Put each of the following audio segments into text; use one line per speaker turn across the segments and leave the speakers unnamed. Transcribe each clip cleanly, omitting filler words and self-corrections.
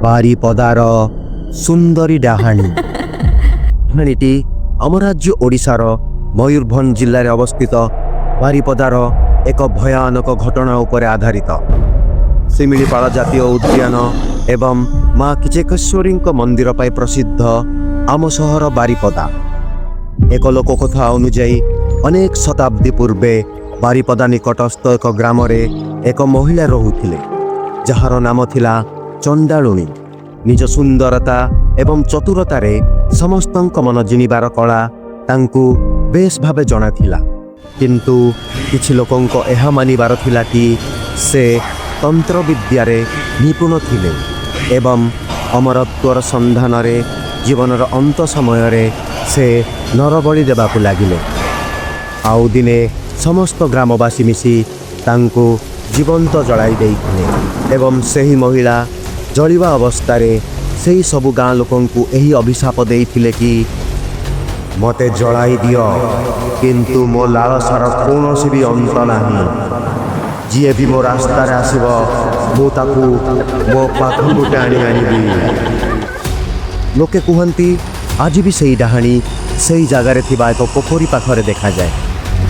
ବାରିପଦାର ସୁନ୍ଦରୀ ଡାହାଣୀ। କାହାଣୀଟି ଆମ ରାଜ୍ୟ ଓଡ଼ିଶାର ମୟୂରଭଞ୍ଜ ଜିଲ୍ଲାରେ ଅବସ୍ଥିତ ବାରିପଦାର ଏକ ଭୟାନକ ଘଟଣା ଉପରେ ଆଧାରିତ। ଶିମିଳିପାଳ ଜାତୀୟ ଉଦ୍ୟାନ ଏବଂ ମା କିଚକେଶ୍ୱରୀଙ୍କ ମନ୍ଦିର ପାଇଁ ପ୍ରସିଦ୍ଧ ଆମ ସହର ବାରିପଦା। ଏକ ଲୋକକଥା ଅନୁଯାୟୀ, ଅନେକ ଶତାବ୍ଦୀ ପୂର୍ବେ ବାରିପଦା ନିକଟସ୍ଥ ଏକ ଗ୍ରାମରେ ଏକ ମହିଳା ରହୁଥିଲେ, ଯାହାର ନାମ ଥିଲା ଚଣ୍ଡାଳୁଣୀ। ନିଜ ସୁନ୍ଦରତା ଏବଂ ଚତୁରତାରେ ସମସ୍ତଙ୍କ ମନ ଜିଣିବାର କଳା ତାଙ୍କୁ ବେଶ ଭାବେ ଜଣାଥିଲା। କିନ୍ତୁ କିଛି ଲୋକଙ୍କ ଏହା ମାନିବାର ଥିଲା କି ସେ ତନ୍ତ୍ରବିଦ୍ୟାରେ ନିପୁଣ ଥିଲେ ଏବଂ ଅମରତ୍ୱର ସନ୍ଧାନରେ ଜୀବନର ଅନ୍ତ ସମୟରେ ସେ ନରବଳି ଦେବାକୁ ଲାଗିଲେ। ଆଉ ଦିନେ ସମସ୍ତ ଗ୍ରାମବାସୀ ମିଶି ତାଙ୍କୁ ଜୀବନ୍ତ ଜଳାଇ ଦେଇଥିଲେ ଏବଂ ସେହି ମହିଳା ଜଳିବା ଅବସ୍ଥାରେ ସେହି ସବୁ ଗାଁ ଲୋକଙ୍କୁ ଏହି ଅଭିଶାପ ଦେଇଥିଲେ କି, "ମୋତେ ଜଳାଇ ଦିଅ, କିନ୍ତୁ ମୋ ଲାଳସାର କୌଣସି ବି ଅନ୍ତ ନାହିଁ। ଯିଏ ବି ମୋ ରାସ୍ତାରେ ଆସିବ, ମୁଁ ତାକୁ ମୋ ପାଖକୁ ଟାଣି ଆଣିବି।" ଲୋକେ କୁହନ୍ତି, ଆଜି ବି ସେଇ ଡାହାଣୀ ସେଇ ଜାଗାରେ ଥିବା ଏକ ପୋଖରୀ ପାଖରେ ଦେଖାଯାଏ।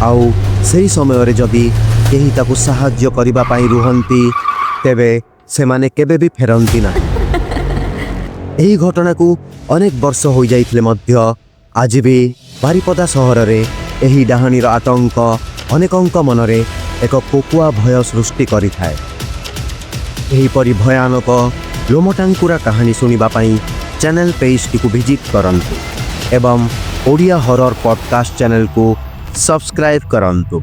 ଆଉ ସେହି ସମୟରେ ଯଦି କେହି ତାକୁ ସାହାଯ୍ୟ କରିବା ପାଇଁ ରୁହନ୍ତି, ତେବେ ସେମାନେ କେବେ ବି ଫେରନ୍ତି ନାହିଁ। ଏହି ଘଟଣାକୁ ଅନେକ ବର୍ଷ ହୋଇଯାଇଥିଲେ ମଧ୍ୟ ଆଜି ବି ବାରିପଦା ସହରରେ ଏହି ଡାହାଣୀର ଆତଙ୍କ ଅନେକଙ୍କ ମନରେ ଏକ କୋକୁଆ ଭୟ ସୃଷ୍ଟି କରିଥାଏ। ଏହିପରି ଭୟାନକ ଲୋମଟାଙ୍କୁରା କାହାଣୀ ଶୁଣିବା ପାଇଁ ଚ୍ୟାନେଲ ପେଜଟିକୁ ଭିଜିଟ୍ କରନ୍ତୁ ଏବଂ ଓଡ଼ିଆ ହରର ପଡ଼କାଷ୍ଟ ଚ୍ୟାନେଲକୁ ସବସ୍କ୍ରାଇବ୍ କରନ୍ତୁ।